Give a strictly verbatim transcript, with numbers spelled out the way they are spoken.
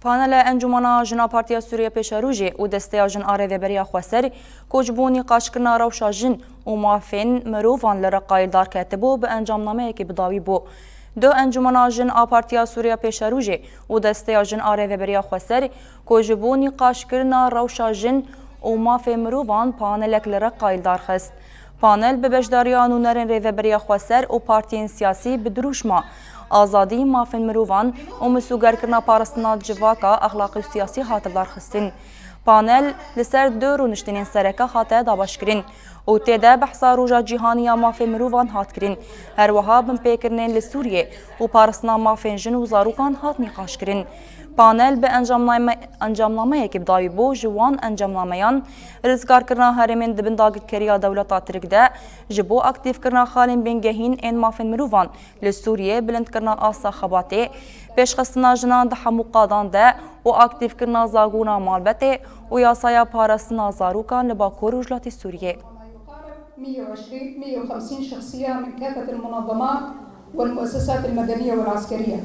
Panela Encûmena Jin a Partiya Sûriya Pêşerojê û Desteya Jin a Rêveberiya Xweser ku ji bo nîqaşkirina rewşa jin û mafên mirovan li Reqayê li dar ketibû, bi encamnameyekê bi dawî bû. Duh Encûmena Jin a Partiya Sûriya Pêşerojê û Desteya Jin a Rêveberiya Xweser ku ji bo nîqaşkirina rewşa jin û mafê mirovan panelek li Reqayê li dar xist. Panel bi beşdariya nûnerên Rêveberiya Xweser û partiyên siyasî bi dirûşma azadî, mafên mirovan û misûgerkirina parastina civaka, exlaqî û siyasî hate lidarxistin. Panel li ser du rûniştinên sereke hate dabeşkirin û tê de behsa Roja Cîhanî ya Mafê Mirovan hat kirin. Her wiha binpêkirinên li Sûriyê û parastina mafên jin û zarokan hat nîqaşkirin. Panel bi encamname-, encamnameyekê bi dawî bû, ji wan encamnameyan rizgarkirina herêmên di bin dagirkeriya dewleta Tirk de ji bo aktîfkirina xalên bingehîn ên mafên mirovan li Sûriyê, bilindkirina asta xebatê, pêşxistina jinan di hemû qadan de û aktîfkirina zagona malbetê û yasaya parastina zarokan li Bakur Rojhilatê Sûriyê. مية وعشرين، مية وخمسين شخصية من كافة المنظمات والمؤسسات المدنية والعسكرية.